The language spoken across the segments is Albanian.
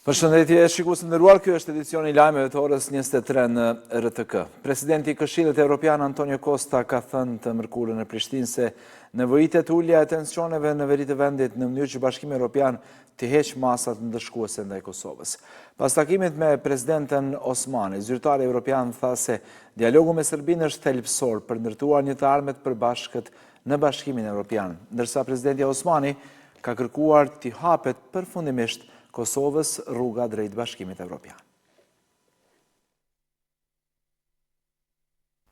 Përshëndetje shikues të nderuar, ky është edicioni i lajmeve të orës 23 në RTK. Presidenti i Këshillit Evropian Antonio Costa ka thënë të mërkurën në Prishtinë se nevojitet ulja e tensioneve në veri të vendit në mënyrë që Bashkimi Evropian t'i heqë masat ndëshkuese ndaj Kosovës. Pas takimit me presidenten Osmani, zyrtari evropian tha se dialogu me Serbinë është thelbësor për ndërtuar një të ardhme të përbashkët në Bashkimin Evropian, ndërsa presidentja Osmani ka kërkuar t'i hapet përfundimisht Kosovës rruga drejt Bashkimit Evropian.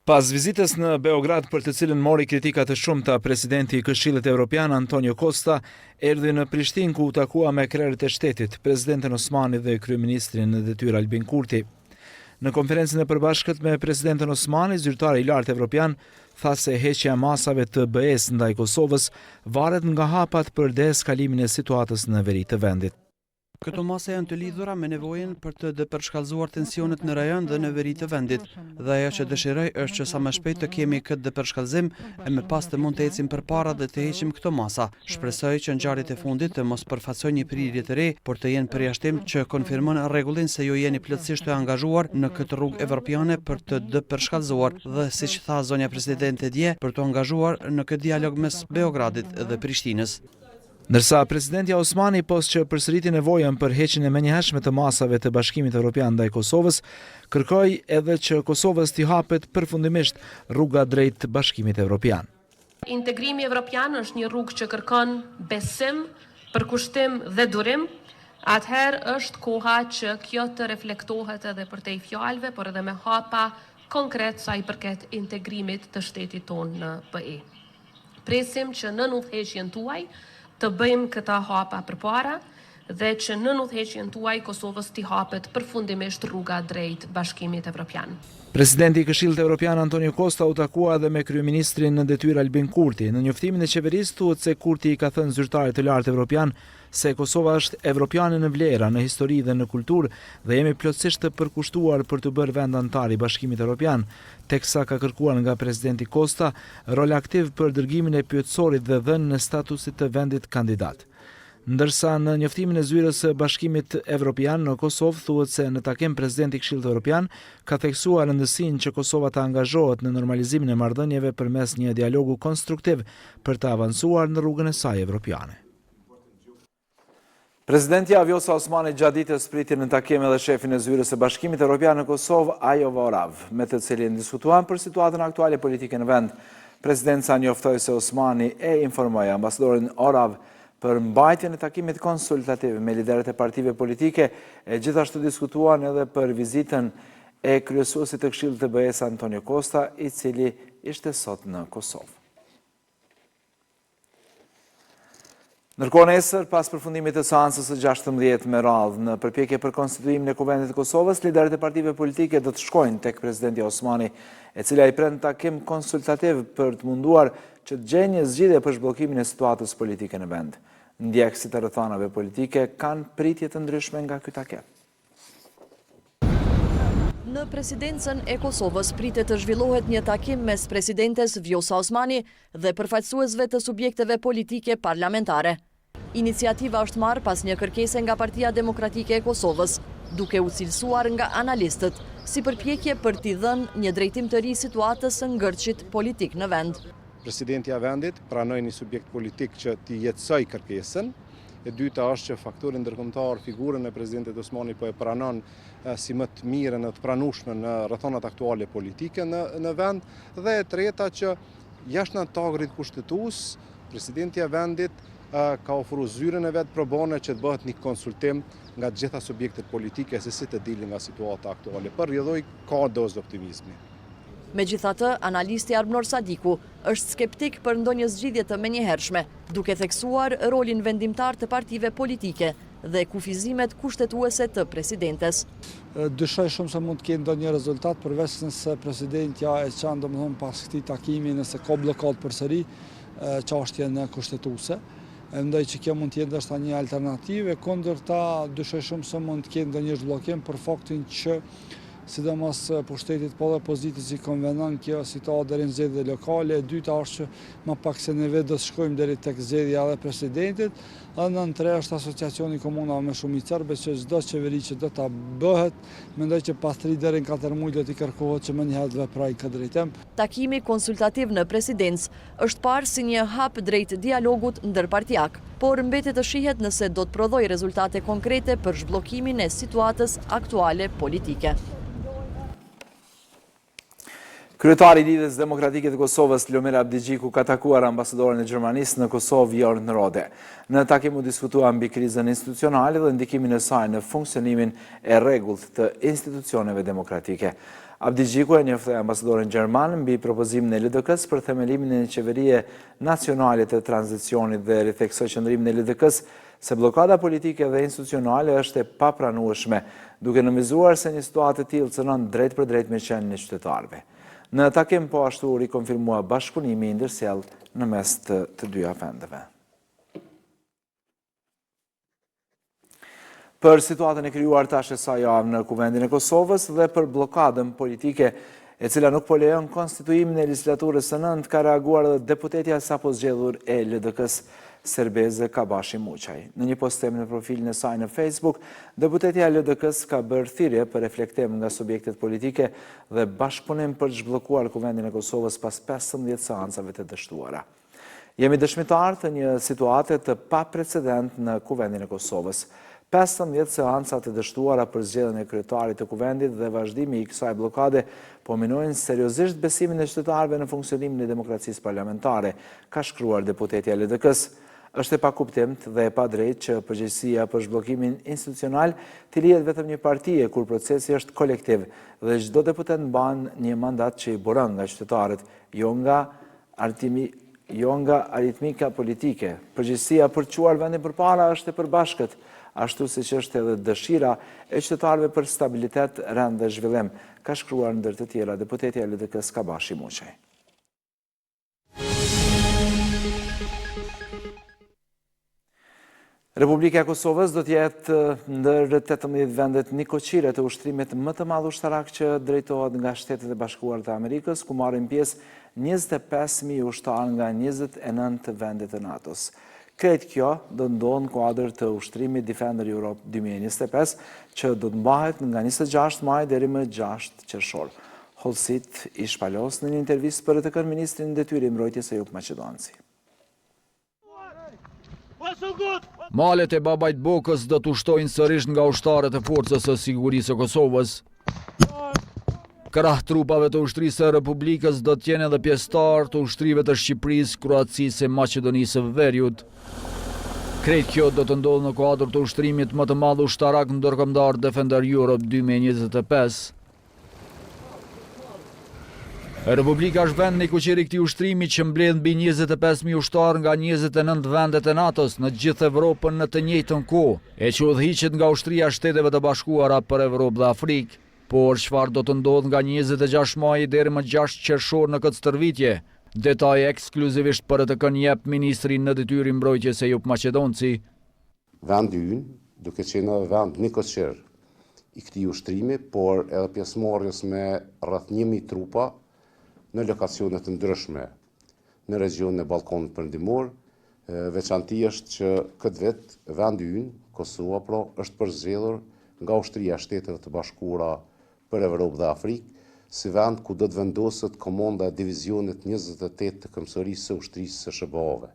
Pas vizitës në Beograd për të cilën mori kritika të shumta, presidenti i Këshillit Evropian Antonio Costa erdhi në Prishtinë ku u takua me krerët e shtetit, presidenten Osmani dhe kryeministrin në detyrë Albin Kurti. Në konferencën e përbashkët me presidenten Osmani, zyrtari i lartë evropian tha se heqja e masave të BE-së ndaj Kosovës varet nga hapat për deeskalimin e situatës në veri të vendit. Këto masa janë të lidhura me nevojën për të depërshkallëzuar tensionet në rajon dhe në veri të vendit, dhe ajo që dëshiroj është që sa më shpejt të kemi këtë depërshkallëzim e më pas të mund të ecim përpara dhe të heqim këto masa. Shpresoj që ngjarjet e fundit të mos përfaqësojnë një prirje të re, por të jenë përjashtim që konfirmon rregullin se ju jeni plotësisht të angazhuar në këtë rrugë evropiane për të depërshkallëzuar dhe, siç tha zonja presidente dje, për t'u angazhuar në këtë dialog mes Beogradit dhe Prishtinës. Ndërsa presidentja Osmani pos që përsëriti nevojën për heqjen e menjëhershme të masave të Bashkimit Evropian ndaj Kosovës, kërkoi edhe që Kosovës t'i hapet përfundimisht rruga drejt Bashkimit Evropian. Integrimi evropian është një rrugë që kërkon besim, përkushtim dhe durim, atëherë është koha që kjo të reflektohet edhe përtej fjalëve, por edhe me hapa konkret sa i përket integrimit të shtetit tonë në BE. Presim që nën udhëheqjen tuaj të bëjmë këta hapa përpara dhe që nën udhëheqjen tuaj Kosovës t'i hapet përfundimisht rruga drejt Bashkimit Evropian. Presidenti i Këshillit Evropian Antonio Costa u takua edhe me kryeministrin në detyrë Albin Kurti. Në njoftimin e qeverisë thuhet se Kurti i ka thënë zyrtarit të lartë evropian se Kosova është evropiane në vlera, në histori dhe në kulturë dhe jemi plotësisht të përkushtuar për t'u bërë vend anëtar i Bashkimit Evropian, teksa ka kërkuar nga presidenti Costa rol aktiv për dërgimin e pyetësorit dhe dhënien e statusit të vendit kandidat. Ndërsa në njoftimin e Zyrës së Bashkimit Evropian në Kosovë thuhet se në takim presidenti i Këshillit Evropian ka theksuar rëndësinë që Kosova të angazhohet në normalizimin e marrëdhënieve përmes një dialogu konstruktiv për të avancuar në rrugën e saj evropiane. Presidentja Vjosa Osmani gjatë ditës priti në takim edhe shefin e Zyrës së Bashkimit Evropian në Kosovë, Ajo Orav, me të cilin diskutuan për situatën aktuale politike në vend. Presidenca njoftoi se Osmani e informoi ambasadorin Orav për mbajtjen e takimit konsultativ me liderët e partive politike e gjithashtu diskutuan edhe për vizitën e kryesuesit të Këshillit të BE-së Antonio Costa, i cili ishte sot në Kosovë. Ndërkohë nesër, pas përfundimit të seancës së 16 me radhë, në përpjekje për konstituimin e Kuvendit të Kosovës, liderët e partive politike do të shkojnë tek presidentja Osmani, e cila i pret në takim konsultativ për t'u munduar që të gjejnë një zgjidhje për zhbllokimin e situatës politike në vend. Ndjekësit e rrethanave politike kanë pritje të ndryshme nga ky takim. Në Presidencën e Kosovës pritet të zhvillohet një takim mes presidentes Vjosa Osmani dhe përfaqësuesve të subjekteve politike parlamentare. Iniciativa është marrë pas një kërkese nga Partia Demokratike e Kosovës, duke u cilësuar nga analistët si përpjekje për t'i dhënë një drejtim të ri situatës së ngërçit politik në vend. Presidentja e vendit pranoi një subjekt politik që t'i jetësojë kërkesën, E dyta është që faktori ndërkombëtar figurën e presidentit Osmani po e pranon si më të mirën e të pranueshme në rrethanat aktuale politike në në vend dhe e treta që jashtë tagrit kushtetues presidentja e vendit ka ofru zyrën e vet pro bono që të bëhet një konsultim nga të gjitha subjektet politike se si të dilin nga situata aktuale. Për rrjedhojë ka dozë optimizmi. Megjithatë, analisti Arbnor Sadiku është skeptik për ndonjë zgjidhje të menjëhershme, duke theksuar rolin vendimtar të partive politike dhe kufizimet kushtetuese të presidentes. Dyshoj shumë se mund të ketë ndonjë rezultat, përveç nëse presidentja e çon domethënë pas këtij takimi nëse ka bllokadë përsëri çështjen në kushtetuese. Mendoj që kjo mund të jetë ndoshta një alternativë, e kundërta dyshoj shumë se mund të ketë ndonjë zhbllokim për faktin që. sidomos pushtetit po dhe opozitës i konvenon kjo situatë deri në zgjedhje lokale, e dyta është që më pak se një vit do të shkojmë deri tek zgjedhja edhe presidentit, dhe nën tre është asociacioni i komunave me shumicë serbe që çdo qeveri që do të bëhet, mendoj që pas 3 deri në 4 muaj do t'i kërkohet që menjëherë të veprojë në këtë drejtim. Takimi konsultativ në presidencë është parë si një hap drejt dialogut ndërpartiak, por mbetet të shihet nëse do të prodhojë rezultate konkrete për zhbllokimin e situatës aktuale politike. Kryetari i Lidhjes Demokratike të Kosovës, Lumir Abdixhiku, ka takuar ambasadorin e Gjermanisë në Kosovë, Jorn Rode. Në takim u diskutua mbi krizën institucionale dhe ndikimin e saj në funksionimin e rregullt të institucioneve demokratike. Abdixhiku e njoftoi ambasadorin gjerman mbi propozimin e LDK-së për themelimin e një qeverie nacionale të tranzicionit dhe ritheksoi qëndrimin e LDK-së se bllokada politike dhe institucionale është e papranueshme, duke nënvizuar se një situatë e tillë cënon drejtpërdrejt mirëqenien e qytetarëve. Në takim po ashtu u rikonfirmua bashkëpunimi i ndërsjellë në mes të të dyja vendeve. Për situatën e krijuar tash e sa javë në Kuvendin e Kosovës dhe për bllokadën politike e cila nuk po lejon konstituimin e legjislaturës së nëntë, ka reaguar edhe deputetja e sapozgjedhur e LDK-së, Serbeze Kabashi Muçaj. Në një postim në profilin e saj në Facebook, deputetja e LDK-së ka bërë thirrje për reflektim nga subjektet politike dhe bashkëpunim për të zhbllokuar Kuvendin e Kosovës pas 15 seancave të dështuara. Jemi dëshmitarë të një situate të paprecedent në Kuvendin e Kosovës. 15 seanca të dështuara për zgjedhjen e kryetarit të Kuvendit dhe vazhdimi i kësaj bllokade po minojnë seriozisht besimin e qytetarëve në funksionimin e demokracisë parlamentare, ka shkruar deputetja e LDK-së. Është e pakuptimtë dhe e padrejtë që përgjegjësia për zhbllokimin institucional t'i lihet vetëm një partie kur procesi është kolektiv dhe çdo deputet mban një mandat që i buron nga qytetarët, jo nga Artimi, jo nga aritmika politike. Përgjegjësia për të çuar vendin përpara është e përbashkët, ashtu siç është edhe dëshira e qytetarëve për stabilitet, rend dhe zhvillim, ka shkruar ndër të tjera deputetja e LDK-së Kabashi Muçaj. Republika e Kosovës do të jetë ndër 18 vendet nikoqire të ushtrimit më të madh ushtarak që drejtohet nga Shtetet e Bashkuara të Amerikës, ku marrin pjesë 25.000 ushtarë nga 29 vende të NATO-s. Krejt kjo do të ndodhë në kuadër të ushtrimit Defender Europe 2025, që do të mbahet nga 26 maj deri më 6 qershor. Hollësitë i shpalos në një intervistë për RTK-në ministri në detyrë i Mbrojtjes Ejup Maqedonci. Malet e Babajt Bokës do të ushtojnë sërish nga ushtarët e Forcës së Sigurisë së Kosovës. Krah trupave të Ushtrisë së Republikës do të jenë edhe pjesëtarë të ushtrive të Shqipërisë, Kroacisë e Maqedonisë së Veriut. Krejt kjo do të ndodhë në kuadër të ushtrimit më të madh ushtarak ndërkombëtar Defender Europe 2025. Republika është vend nikoqir i këtij ushtrimi që mbledh mbi 25.000 ushtarë nga 29 vendet e NATO-s në gjithë Evropën në të njëjtën kohë, e që udhëhiqet nga Ushtria e Shteteve të Bashkuara për Evropë dhe Afrikë. Por çfarë do të ndodhë nga 26 maji deri më 6 qershor në këtë stërvitje? Detaje ekskluzivisht për RTK-në jep ministri në detyrë i Mbrojtjes Ejup Maqedonci. Vendi ynë, duke qenë edhe vend nikoqir i këtij ushtrimi, por edhe pjesëmarrjes me rreth 1000 trupa në lokacione të ndryshme në regjionin e Ballkanit Perëndimor, veçanti është që këtë vit vendi ynë, Kosova pra, është përzgjedhur nga Ushtria e Shteteve të Bashkuara për Evropë dhe Afrikë, si vend ku do të vendoset komanda e Divizionit 28 të Këmbësorisë së Ushtrisë së SHBA-ve.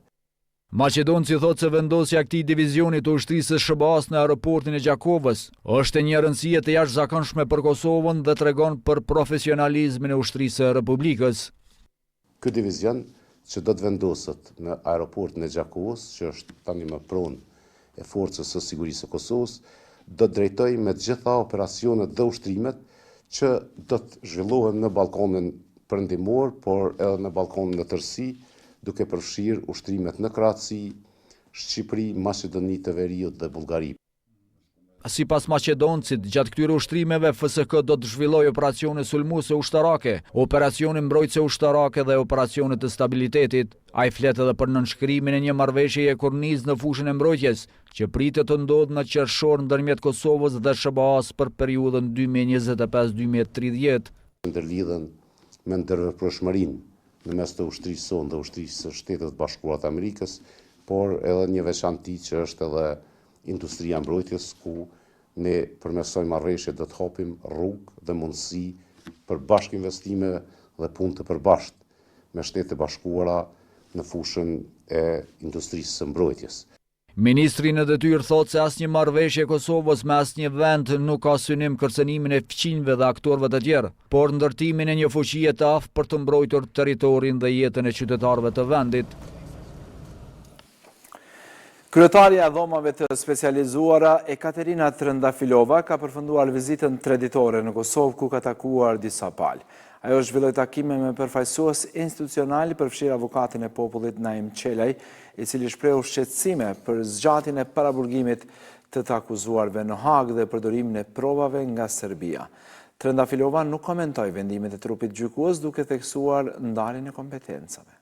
Maqedonci thotë se vendosja e këtij divizioni të ushtrisë së SHBA-së në aeroportin e Gjakovës është e një rëndësie të jashtëzakonshme për Kosovën dhe tregon për profesionalizmin e ushtrisë së Republikës. Ky divizion që do të vendoset në aeroportin e Gjakovës, që është tani më pronë e Forcës së Sigurisë së Kosovës, do të drejtojë me të gjitha operacionet dhe ushtrimet që do të zhvillohen në Ballkanin Perëndimor, por edhe në Ballkanin në tërësi, duke përfshirë ushtrimet në Kroaci, Shqipëri, Maqedoni të Veriut dhe Bullgari. Sipas Maqedoncit, gjatë këtyre ushtrimeve, FSK do të zhvillojë operacione sulmuese ushtarake, operacione mbrojtëse ushtarake dhe operacione të stabilitetit. Ai flet edhe për nënshkrimin e një marrëveshjeje kornizë në fushën e mbrojtjes, që pritet të ndodhë në qershor ndërmjet Kosovës dhe SHBA-së për periudhën 2025-2030. Ndërlidhen me ndërveprueshmërinë në mes të ushtrisë sonë dhe ushtrisë së Shteteve të Bashkuara të Amerikës, por edhe një veçanti që është edhe industria e mbrojtjes ku ne përmes kësaj marrëveshje do të hapim rrugë dhe mundësi për bashkëinvestime dhe punë të përbashkët me Shtetet e Bashkuara në fushën e industrisë së mbrojtjes. Ministri në detyrë thotë se asnjë marrëveshje e Kosovës me asnjë vend nuk ka synim kërcënimin e fqinjve dhe aktorëve të tjerë, por ndërtimin e një fuqie të aftë për të mbrojtur territorin dhe jetën e qytetarëve të vendit. Kryetarja e Dhomave të Specializuara, Ekaterina Trendafilova, ka përfunduar vizitën treditore në Kosovë, ku ka takuar disa palë. Ajo zhvilloi takime me përfaqësues institucionalë, përfshirë avokatin e popullit Naim Qelaj, i cili shprehu shqetësime për zgjatjen e paraburgimit të të akuzuarve në Hagë dhe përdorimin e provave nga Serbia. Trendafilova nuk komentoi vendimet e trupit gjykues duke theksuar ndarjen e kompetencave.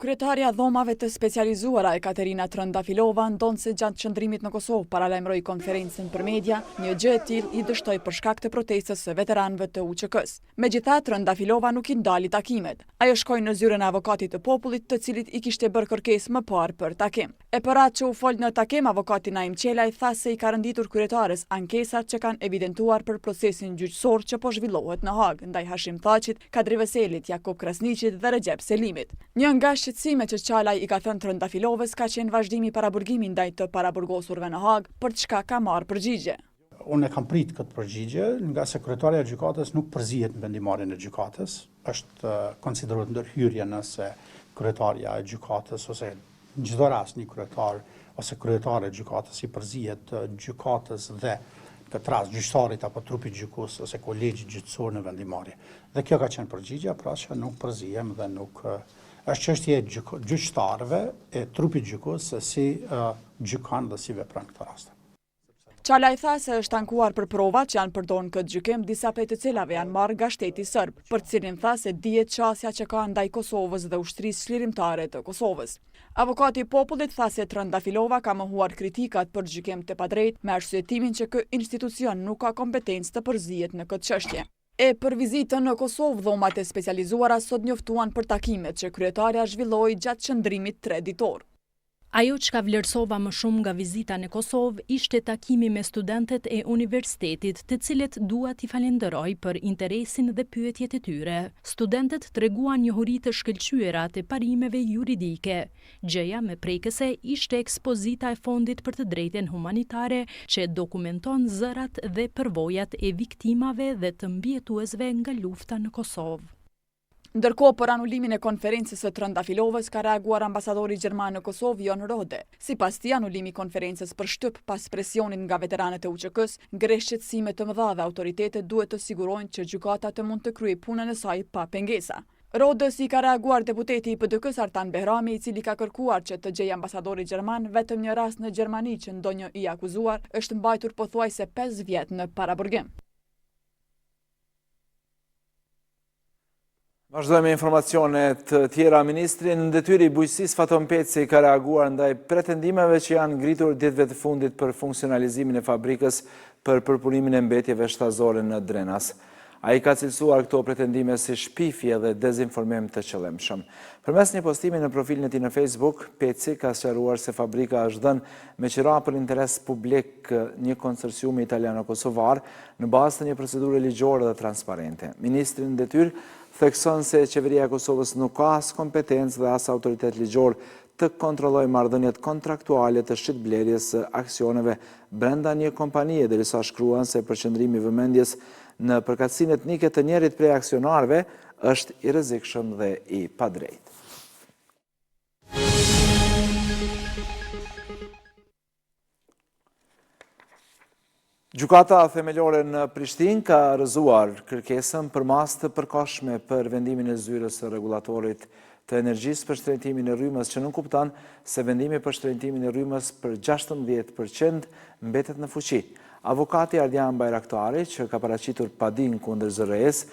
Kryetarja e Dhomave të Specializuara, Ekaterina Trëndafilova, ndonëse gjatë qëndrimit në Kosovë paralajmëroi konferencën për media, një gjë e tillë i dështoi për shkak të protestës së veteranëve të UÇK-së. Megjithatë, Trëndafilova nuk i ndali takimet. Ajo shkoi në zyrën e Avokatit të Popullit, të cilit i kishte bërë kërkesë më parë për takim. E për atë që u fol në takim, avokati Naim Qelaj tha se i ka renditur kryetares ankesat që kanë evidentuar për procesin gjyqësor që po zhvillohet në Hagë ndaj Hashim Thaçit, Kadri Veselit, Jakup Krasniqit dhe Rexhep Selimit. Një nga shqetësimet që Qelaj i ka thënë Trëndafilovës ka qenë vazhdimi i paraburgimit ndaj të paraburgosurve në Hagë, për çka ka marrë përgjigje. Unë e kam prit këtë përgjigje, ngase kryetarja e gjykatës nuk përzihet në vendimmarrjen e gjykatës, është konsiderohet ndërhyrje nëse kryetarja e gjykatës ose në çdo rast një kryetar ose kryetare e gjykatës i përzihet gjykatës dhe në këtë rast gjyqtarit apo trupit gjykues ose kolegjit gjyqësor në vendimmarrje. Dhe kjo ka qenë përgjigja, pra që nuk përzihem dhe nuk është çështje e gjyqtarëve e trupit gjykues se si gjykon dhe si vepron në këto raste. Qalaj tha se është ankuar për provat që janë përdorur në këtë gjykim, disa prej të cilave janë marrë nga shteti serb, për të cilin tha se dihet qasja që ka ndaj Kosovës dhe Ushtrisë Çlirimtare të Kosovës. Avokati i Popullit tha se Trëndafilova ka mohuar kritikat për gjykim të padrejtë me arsyetimin që ky institucion nuk ka kompetencë të përzihet në këtë çështje. E për vizitën në Kosovë, Dhomat e Specializuara sot njoftuan për takimet që kryetarja zhvilloi gjatë qëndrimit treditor. Ajo çka vlerësova më shumë nga vizita në Kosovë ishte takimi me studentët e universitetit, të cilët dua t'i falenderoj për interesin dhe pyetjet e tyre. Studentët treguan njohuri të shkëlqyera të parimeve juridike. Gjëja më prekëse ishte ekspozita e Fondit për të Drejtën Humanitare që dokumenton zërat dhe përvojat e viktimave dhe të mbijetuesve nga lufta në Kosovë. Ndërkohë për anulimin e konferencës së Trëndafilovës ka reaguar ambasadori gjerman në Kosovë, Jon Rohde. Sipas tij, anulimi i konferencës për shtyp pas presionit nga veteranët e UÇK-së ngre shqetësime të mëdha dhe autoritetet duhet të sigurojnë që gjykata të mund të kryejë punën e saj pa pengesa. Rohdes i ka reaguar deputeti i PDK-së Artan Behrami, i cili ka kërkuar që të gjejë ambasadori gjerman vetëm një rast në Gjermani që ndonjë i akuzuar është mbajtur pothuajse pesë vjet në paraburgim. Vazhdojmë me informacione të tjera. Ministri në detyrë i Bujqësisë Faton Peci ka reaguar ndaj pretendimeve që janë ngritur ditëve të fundit për funksionalizimin e fabrikës për përpunimin e mbetjeve shtazore në Drenas. Ai ka cilësuar këto pretendime si shpifje dhe dezinformim të qëllimshëm. Përmes një postimi në profilin e tij në Facebook, Peci ka sqaruar se fabrika është dhënë me qira për interes publik një konsorciumi italiano-kosovar në bazë të një procedure ligjore dhe transparente. Ministri në detyrë thekson se Qeveria e Kosovës nuk ka as kompetencë dhe as autoritet ligjor të kontrollojë marrëdhëniet kontraktuale të shitblerjes së aksioneve brenda një kompanie, derisa shkruan se përqendrimi i vëmendjes në përkatësinë etnike të njërit prej aksionarëve është i rrezikshëm dhe i padrejtë. Gjykata Themelore në Prishtinë ka rrëzuar kërkesën për masë të përkohshme për vendimin e zyrës së rregullatorit. të Energjisë për shtrenjtimin e rrymës që nënkupton se vendimi për shtrenjtimin e rrymës për 16 për qind mbetet në fuqi. Avokati Ardian Bajraktari, që ka paraqitur padinë kundër ZRrE-së,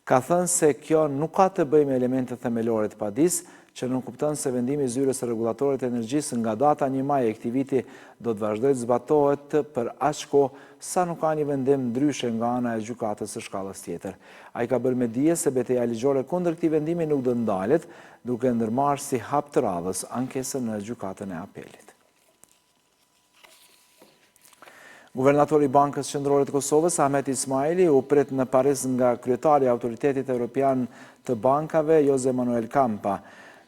ka thënë se kjo nuk ka të bëjë me elementet themelore të padisë, që nënkupton se vendimi i Zyrës së Rregullatorit të Energjisë nga data një maj e këtij viti do të vazhdojë të zbatohet për aq kohë sa nuk ka një vendim ndryshe nga ana e gjykatës së shkallës tjetër. Ai ka bërë me dije se beteja ligjore kundër këtij vendimi nuk do të ndalet, duke ndërmarrë si hap të radhës ankesën në Gjykatën e Apelit. Guvernatori i Bankës Qendrore të Kosovës, Ahmet Ismaili, u prit në Paris nga kryetari i Autoritetit Evropian të Bankave, Jose Manuel Campa.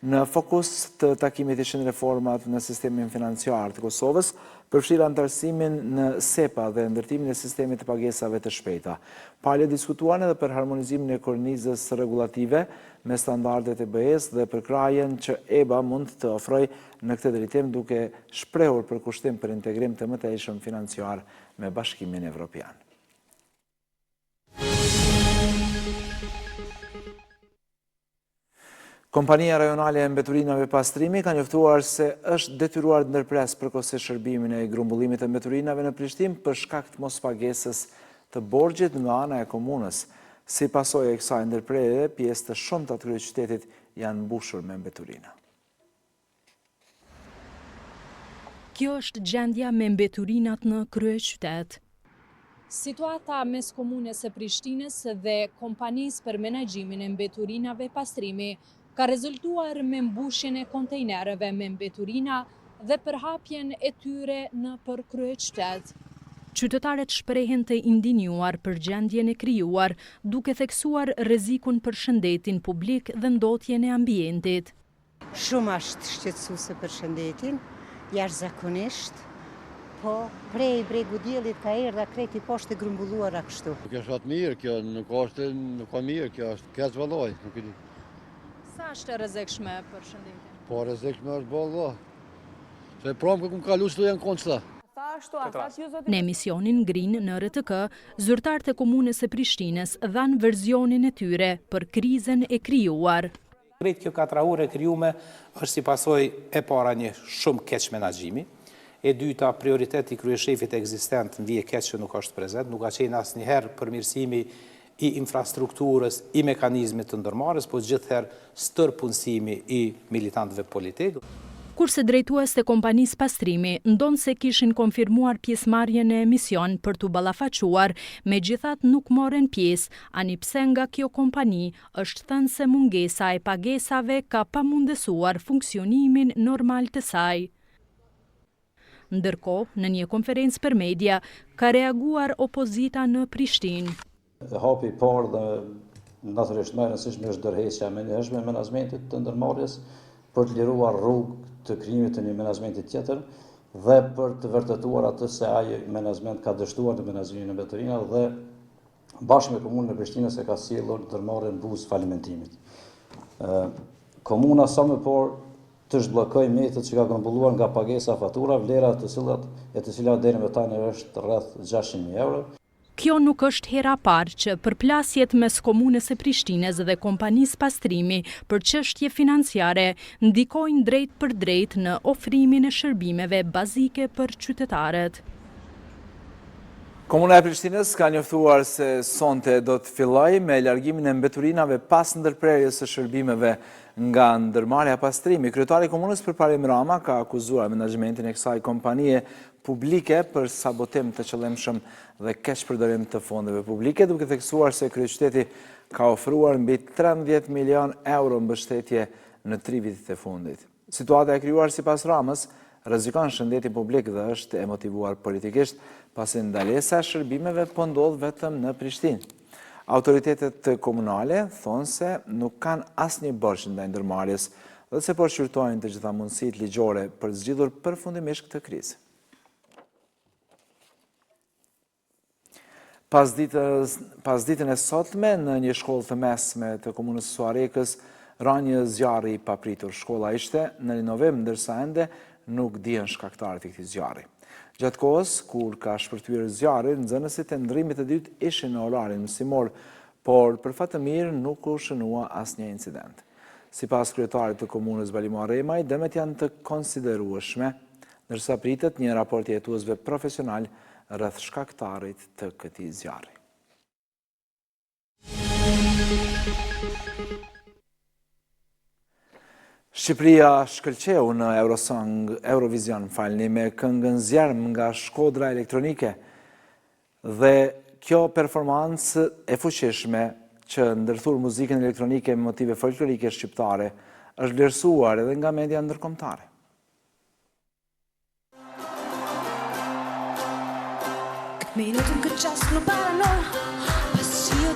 Në fokus të takimit ishin reformat në sistemin financiar të Kosovës, përfshirë anëtarësimin në SEPA dhe ndërtimin e sistemit të pagesave të shpejta. Palët diskutuan edhe për harmonizimin e kornizës rregullative me standardet e BE-së dhe përkrahjen që EBA mund të ofrojë në këtë drejtim duke shprehur përkushtim për integrim të mëtejshëm financiar me Bashkimin Evropian. Kompania Rajonale e Mbeturinave Pastrimi ka njoftuar se është detyruar të ndërpresë përkohësisht shërbimin e grumbullimit të mbeturinave në Prishtinë për shkak të mospagesës të borxhit nga ana e komunës. Si pasojë e kësaj ndërprerjeje, pjesë të shumta të kryeqytetit janë mbushur me mbeturina. Kjo është gjendja me mbeturinat në kryeqytet. Situata mes Komunës së Prishtinës dhe Kompanisë për Menaxhimin e Mbeturinave Pastrimi ka rezultuar me mbushjen e kontejnerëve me mbeturina dhe përhapjen e tyre nëpër kryeqytet. Qytetarët shprehen të indinjuar për gjendjen e krijuar, duke theksuar rrezikun për shëndetin publik dhe ndotjen e ambientit. Shumë asht shqetësuese për shëndetin, jashtëzakonisht, po prej Bregu Diellit ka erdha krejt i pashë të grumbulluara kështu. Nuk është atë mirë kjo, nuk është, nuk ka mirë kjo, është keq vallai, nuk e di. Sa është e rrezikshme për shëndetin? Po rrezikshme është boll. Se pramë kë kum kalu qëtu janë konë qëta. Në emisionin Green në rtk, zyrtarët e Komunës së Prishtinës dhanë versionin e tyre për krizën e krijuar. Krejt kjo katrahurë e krijume është si pasojë e para një shumë keqmenaxhimi, e dyta prioritet i kryeshefit ekzistent më vije keq që nuk është prezent, nuk ka qenë asnjëherë përmirësimi i infrastrukturës, i mekanizmit të ndërmarrjes, po gjithherë stërpunësimi i militantëve politikë. Kurse drejtuesit e kompanisë Pastrimi, ndonëse kishin konfirmuar pjesëmarrjen në emision për t'u ballafaquar, megjithatë nuk morën pjesë, ani pse nga kjo kompani Është thënë se mungesa e pagesave ka pamundësuar funksionimin normal të saj. Ndërkohë, në një konferencë për media, ka reaguar opozita në Prishtinë. Hapi i parë dhe natyrisht më i rëndësishmi është dorëheqja e menjëhershme e menaxhmentit të ndërmarrjes për të liruar rrugë të krijimit të një menaxhmenti tjetër dhe për të vërtetuar atë se ai menaxhment ka dështuar në menaxhimin e mbeturinave dhe bashkë me Komunën e Prishtinës e ka sjellur ndërmarrjen buzë falimentimit. Komuna sa më parë të zhbllokojë mjetet që ka grumbulluar nga pagesa e faturave, vlera e të cilat e të cilave deri më tani është rreth 600.000 euro. Kjo nuk është hera e parë që përplasjet mes Komunës së Prishtinës dhe kompanisë Pastrimi për çështje financiare ndikojnë drejtpërdrejt në ofrimin e shërbimeve bazike për qytetarët. Komuna e Prishtinës ka njoftuar se sonte do të fillojë me largimin e mbeturinave pas ndërprerjes së shërbimeve nga ndërmarrja Pastrimi. Kryetari i komunës Përparim Rama ka akuzuar menaxhmentin e kësaj kompanie publike për sabotim të qëllimshëm dhe keqpërdorim të fondeve publike, duke theksuar se kryeqyteti ka ofruar mbi 13 milion euro mbështetje në tri vitet e fundit. Situata e krijuar sipas Ramës, rrezikon shëndetin publik dhe është e motivuar politikisht, pasi ndalesa e shërbimeve po ndodh vetëm në Prishtinë. Autoritetet komunale thonë se nuk kanë asnjë borxh ndaj ndërmarrjes dhe se po shqyrtojnë të gjitha mundësitë ligjore për të zgjidhur përfundimisht këtë krizë. Pasditen e sotme në një shkollë të mesme të komunës së Suharekës ra një zjarr i papritur. Shkolla ishte në rinovim, ndërsa ende nuk dihen shkaktarët e këtij zjarri. Gjatë kohës, kur ka shpërthyer zjarri, nxënësit e ndërrimit të dytë ishin në orarin mësimor, por për fat të mirë nuk u shënua asnjë incident. Sipas kryetarit të komunës Bali Muharremaj, dëmet janë të konsiderueshme, ndërsa pritet një raport i hetuesve profesionalë rreth shkaktarit të këtij zjarri. Shqipëria shkëlqeu në Eurosong, Eurovision, falni, me këngën Zjerm nga Shkodra Elektronike. Dhe kjo performancë e fuqishme që ndërthur muzikën elektronike me motive folklorike shqiptare është vlerësuar edhe nga media ndërkombëtare.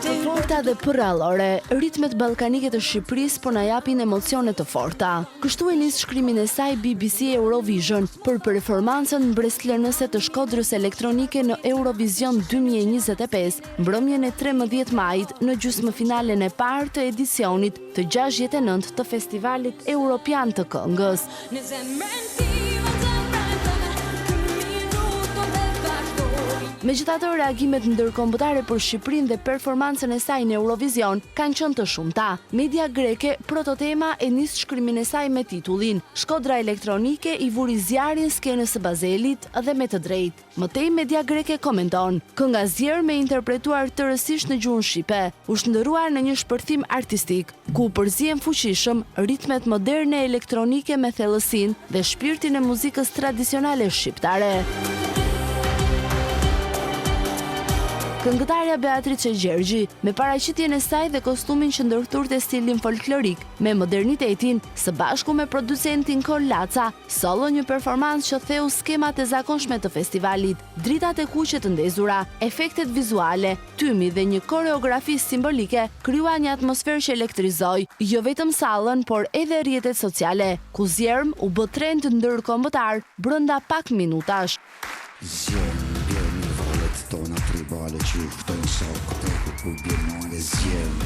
Të forta dhe përrallore, ritmet ballkanike të Shqipërisë po na japin emocione të forta. Kështu e nis shkrimin e saj BBC Eurovision për performancën mbresëlënëse të Shkodrës Elektronike në Eurovision 2025, mbrëmjen e 13 majit në gjysmëfinalen e parë të edicionit të 69 të Festivalit Europian të Këngës. Megjithatë, reagimet ndërkombëtare për Shqipërinë dhe performancën e saj në Eurovision kanë qenë të shumta. Media greke Prototema e nis shkrimin e saj me titullin Shkodra elektronike i vuri zjarrin skenës së Bazelit dhe me të drejtë. Më tej media greke komenton, Kënga Zjerm e interpretuar tërësisht në gjuhën shqipe, u shndërrua në një shpërthim artistik, ku u përzien fuqishëm ritmet moderne elektronike me thellësinë dhe shpirtin e muzikës tradicionale shqiptare. Këngëtarja Beatriçe Gjergji, me paraqitjen e saj dhe kostumin që ndërthurte stilin folklorik me modernitetin, së bashku me producentin Kol Laca, Sollën një performancë që theu skemat e zakonshme të festivalit, dritat e kuqe të ndezura, efektet vizuale, tymi dhe një koreografi simbolike krijuan një atmosferë që elektrizoi jo vetëm sallën, por edhe rrjetet sociale, ku Zjerm u bë trend ndërkombëtar brenda pak minutash. Zjerm bjerni vallet tona tribale që ju ftojnë sa eku kur bjen male zjerm.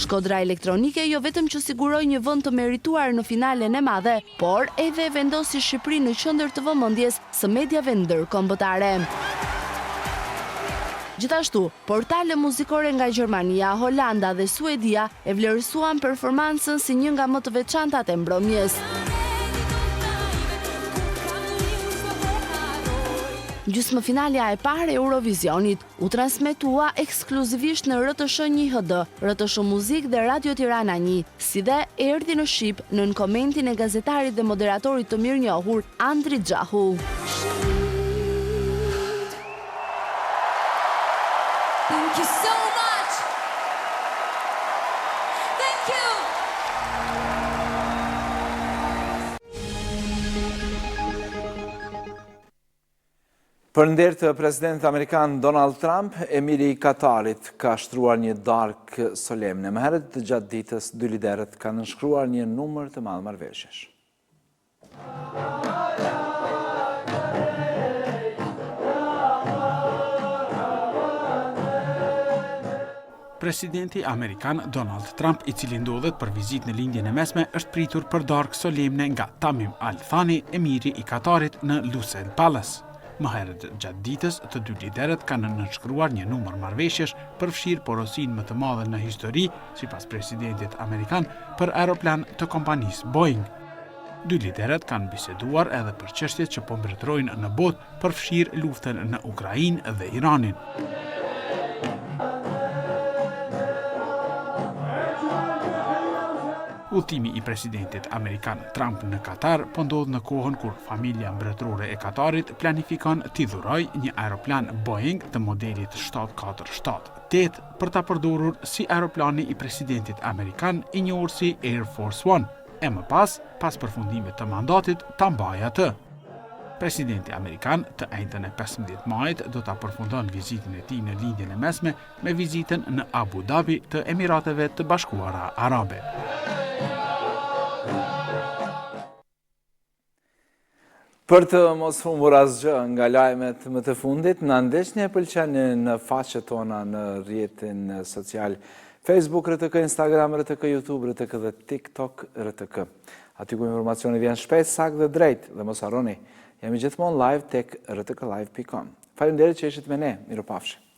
Shkodra Elektronike jo vetëm që siguroi një vend të merituar në finalen e madhe, por edhe e vendosi Shqipërinë në qendër të vëmendjes së mediave ndërkombëtare. Gjithashtu, portale muzikore nga Gjermania, Holanda dhe Suedia e vlerësuan performancën si një nga më të veçantat e mbrëmjes. Gjysmëfinalja e parë e Eurovisionit u transmetua ekskluzivisht në RTSH 1 HD, RTSH Muzik dhe Radio Tirana 1, si dhe erdhi në shqip nën komentin e gazetarit dhe moderatorit të mirënjohur Andri Jahu. Thank you so much. Thank you. Për nder të presidentit amerikan Donald Trump, emiri i Katarit ka shtruar një darkë solemne. Më herët gjatë ditës, dy liderët kanë nënshkruar një numër të madh marrëveshjesh. Presidenti amerikan Donald Trump, i cili ndodhet për vizitë në Lindjen e Mesme, është pritur për darkë solemne nga Tamim Al Thani, emiri i Katarit në Lusail Palace. Më herët gjatë ditës, të dy liderët kanë nënshkruar një numër marrëveshjesh, përfshirë porosinë më të madhe në histori, sipas presidentit amerikan, për aeroplan të kompanisë Boeing. Dy liderët kanë biseduar edhe për çështjet që po mbretërojnë në botë, përfshirë luftën në Ukrainë dhe Iranin. Udhëtimi i presidentit amerikan Trump në Katar po ndodh në kohën kur familja mbretërore e Katarit planifikon t'i dhurojë një aeroplan Boeing të modelit 747-8 për ta përdorur si aeroplani i presidentit amerikan i njohur si Air Force One. e më pas, pas përfundimit të mandatit, ta mbajë atë. Presidenti amerikan të enjten e 15 majit do ta përfundon vizitën e tij në Lindjen e Mesme me vizitën në Abu Dhabi të Emirateve të Bashkuara Arabe. Për të mos humbur asgjë nga lajmet më të fundit, na ndiqni e pëlqeni në faqet tona në rrjetin social Facebook RTK, Instagram RTK, YouTube RTK dhe TikTok RTK. Aty ku informacioni vjen shpejt, saktë dhe drejt, dhe mos harroni, jemi gjithmonë live tek rtklive.com. Faleminderit që ishit me ne, mirupafshim.